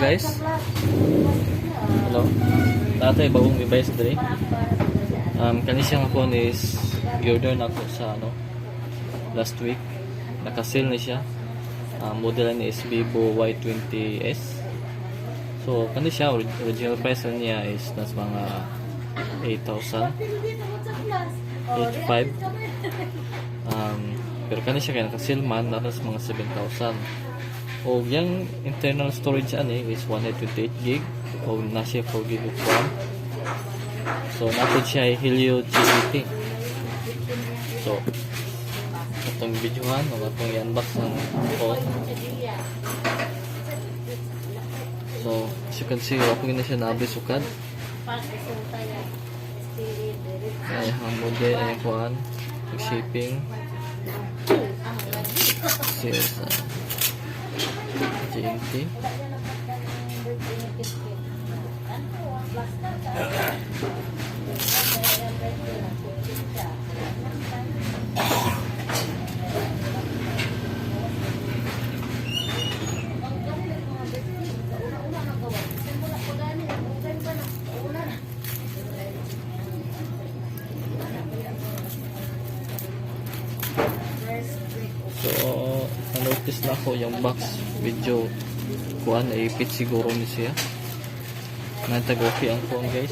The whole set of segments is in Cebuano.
Guys. Hello. Naa tay bagong device diri. Kani siyang phone is gi-order nako sa ano last week. Naka-sale na siya. Model ni is Vivo Y20s. So kani siya, original price na niya is nas mga 8,000, 8.5. Pero kani siya kay naka-sale man nas mga 7,000. O yung internal storage ani is 128 gig o naa siya 4 gig of RAM. So naa pod siya ay Helio G80. So atong videohan o atong i-unbox ang phone. So as you can see, wa ko na siya naabli sukad. Ay, ang model ay kuan, shipping. Sales G80. So, na-notice nako yung box, medyo kuan, naipit siguro ni siya. Nantag okay ang phone, guys.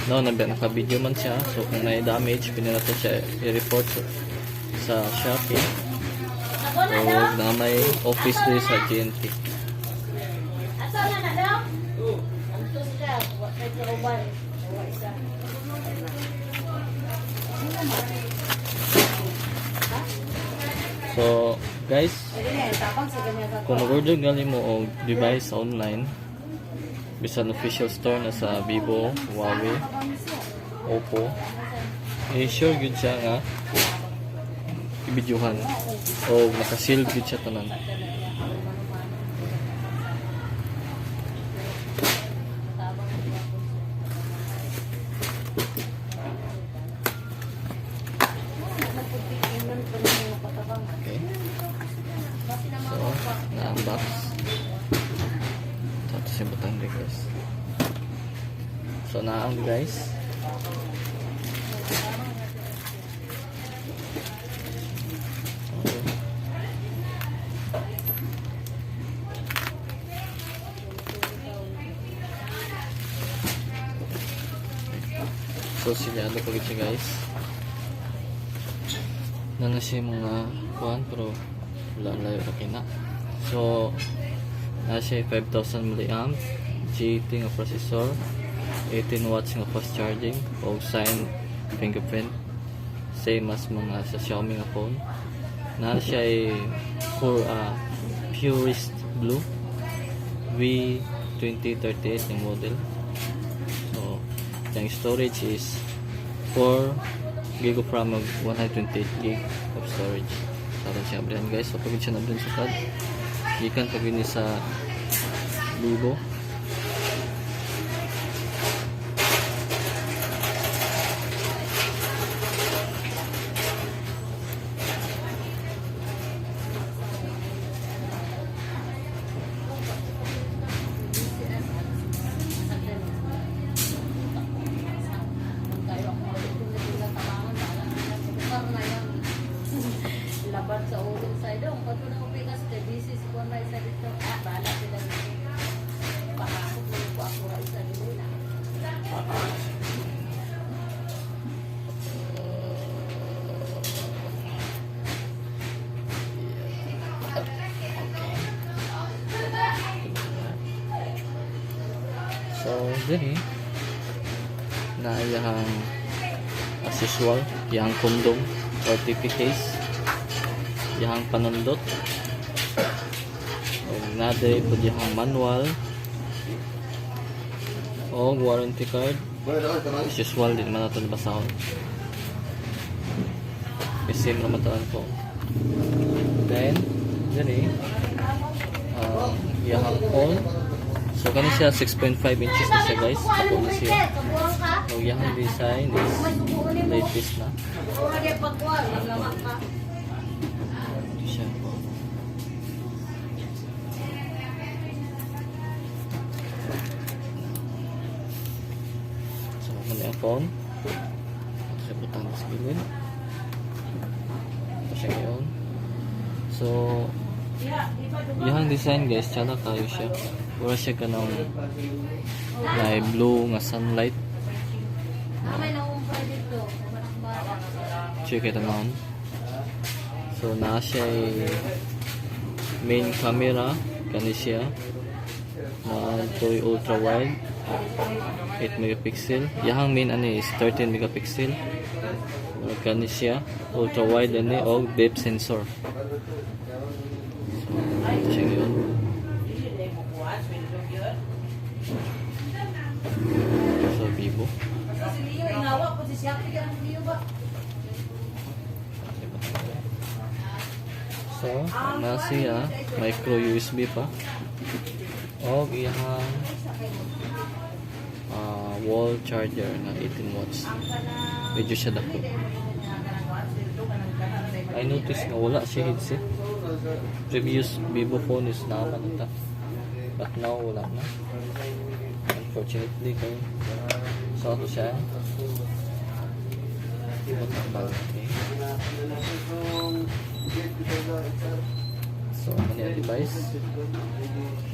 No, naka-video man siya. So, kung may damage, pwede natin siya i-report sa Shopee. O na may office din sa JNT. Asa na na daw? Anto sila, wa kay kauban. Wa isa. So, guys, Tapang sa ganyan ka. Kung mag-order gali mo og device online, bisan official store na sa Vivo, Huawei, Oppo, eh sure gyud siya nga i-videohan o naka-seal gyud siya tanan. Okay. So, na-unbox. Tapos yung butang din, guys. So, na ang guys. Okay. So, silyado pa siya, guys. Naa na siya mga kuan pero wala layo okay na. So, naa siya 5,000 mAh G80 nga processor, 18 watts nga fast charging o sign fingerprint, same as mga sa Xiaomi nga phone. Naa siya ay for Purest Blue V2038 yung model. So, yung storage is 4 gig of RAM of 128 gig of storage. So, aron siya abrihan, guys. So, pag siya nabrihan sa card, gikan pag ni sa Vivo. Laban sa ulo sa idong. Pag na upikas kay busy si kuan sa dito. Ah, bahala sila. Pakakot mo ko ako ra isa dili na. Okay. So, diri na iyang, as usual, iyang condom or TP case, iyang panundot, o naa diay pod iyang manual o warranty card. As usual, di naman natin basahon. Same naman taon po. Then, diri, iyang phone. So, kani siya 6.5 inches na siya, guys. Ako na siya. Subuan ka? So, iyang design is May subuon nimo. Latest na. Subuon ka pagkuan, maglama ka. Ito siya po. phone. Ato siya butang sa gilid. Ito siya ngayon. So, iyang design, guys, tsada kayo siya. Wala siya kanang na blue nga sunlight. Ah, may nauumpay dito. Manak-manak. Check it out. So, naa siya ay main camera. Kani siya. Na ito'y ultra wide. 8 megapixel. Yahang main ani is 13 megapixel. Kani siya. Ultra wide ani og depth sensor. So, ito siya ngayon. So, Vivo. Si Leo, ingawa po si Shopee. Ang Leo ba? So, na siya, micro USB pa. Og iyang wall charger na 18 watts. Medyo siya dako. I noticed nga wala siya headset. Previous Vivo phone is naman ita. But now wala na. Unfortunately kay so ato siya. Butang battery. So, ano yung device?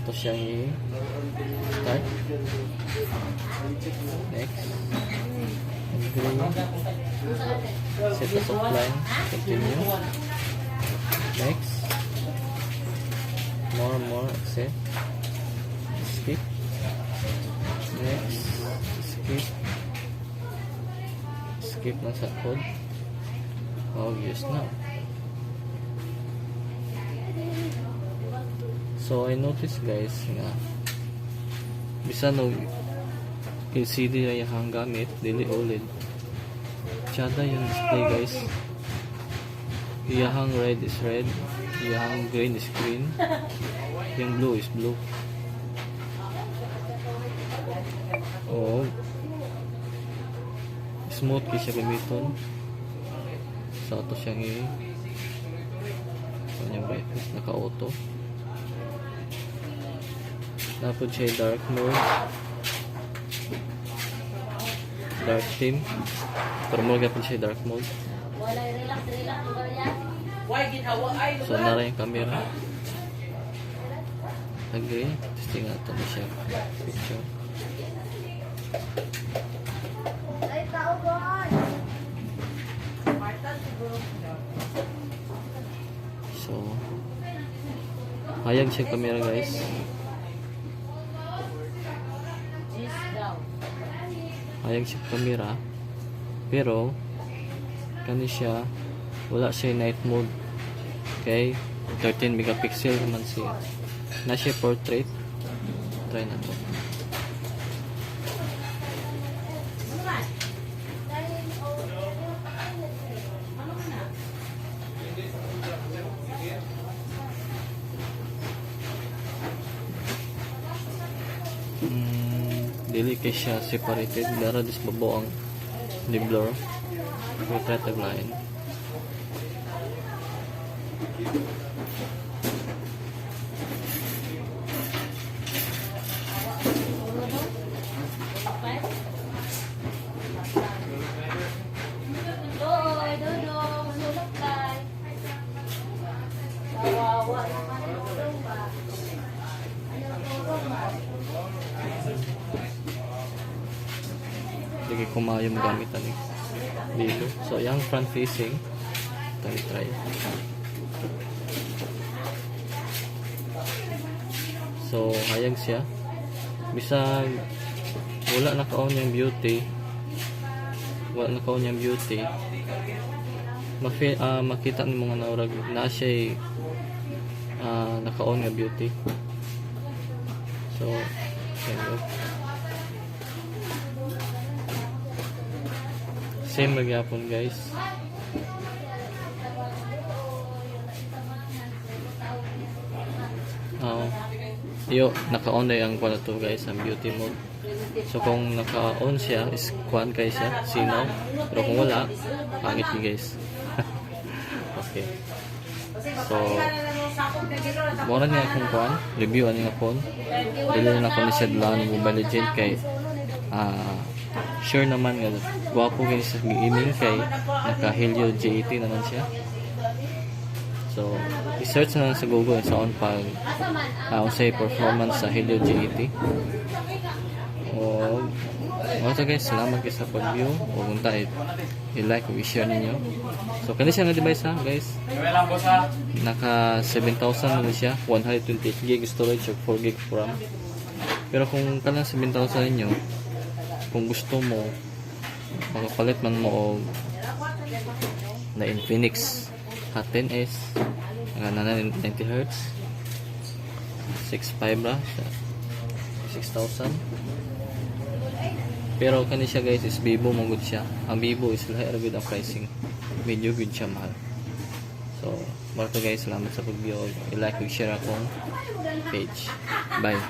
Ito siyang i-start. Next. Agree. Set as offline. Continue. Next. More, more. Accept. Skip. Next. Skip. Skip lang sa code. Oh, use now. So I noticed, guys, nga bisan og LCD ay ang gamit, dili OLED. Tsada yung display, guys. Iyahang red is red, iyahang green is green, yung blue is blue. Oo. Smooth kay siya gamiton. Sa ato siyang i kanyang brightness naka-auto. Napod siya dark mode. Dark theme. Pero mo gapon siya dark mode. Wala, relax, relax. Lugar yan. So nara yung camera. Agree. Testing natin na siya. Picture. Ay, tao doon. So hayag siya camera, guys. Gis daw. Hayag siya camera. Pero kani siya wala siya night mode. Okay? 13 megapixel naman siya. Na siya portrait. Try na to. Dili kay siya separated. Dara dis babo ang ni blur. We try taglain. Doy, dodong, sulok kay. Kawawa naman ang dodong ba? Ayaw dodong ba? Hindi kay kumayo magamit ani dito. So, yung front facing. Try, try. So, hayag siya. Bisag wala naka-on yung beauty. Wala naka-on yung beauty. Mafi makita ni mga naurag na siya naka-on nga beauty. So, kind of. Same magyapon, guys. Oo. Yo, naka-on na yung kuwan na to, guys, ang beauty mode. So kung naka-on siya, is kuwan kay siya, sinaw. Pero kung wala, pangit ni, guys. Okay. So, mura niya akong kuwan, review ani nga phone. Dili na ako ni siya dala ng Mobile Legend kay Sure naman nga gwapo gini sa gaming kay naka Helio G80 naman siya. So, i-search na lang sa Google sa on pag unsay performance sa Helio G80. O mao to, guys, salamat kay sa pag-view. O unta i-like o i-share ninyo. So kani siya nga device ha, guys. Naka 7,000 na siya, 128 gig storage o 4 gig RAM. Pero kung kanang 7,000 ninyo, kung gusto mo, makapalit man mo og na Infinix Hot 10S nga na 90 Hz, 6.5 ra, 6,000. Pero kani siya, guys, is Vivo mo gud siya. Ang Vivo is lahi ra gud ang pricing, medyo gud siya mahal. So mao to, guys, salamat sa pag-view. I-like ug share akong page. Bye.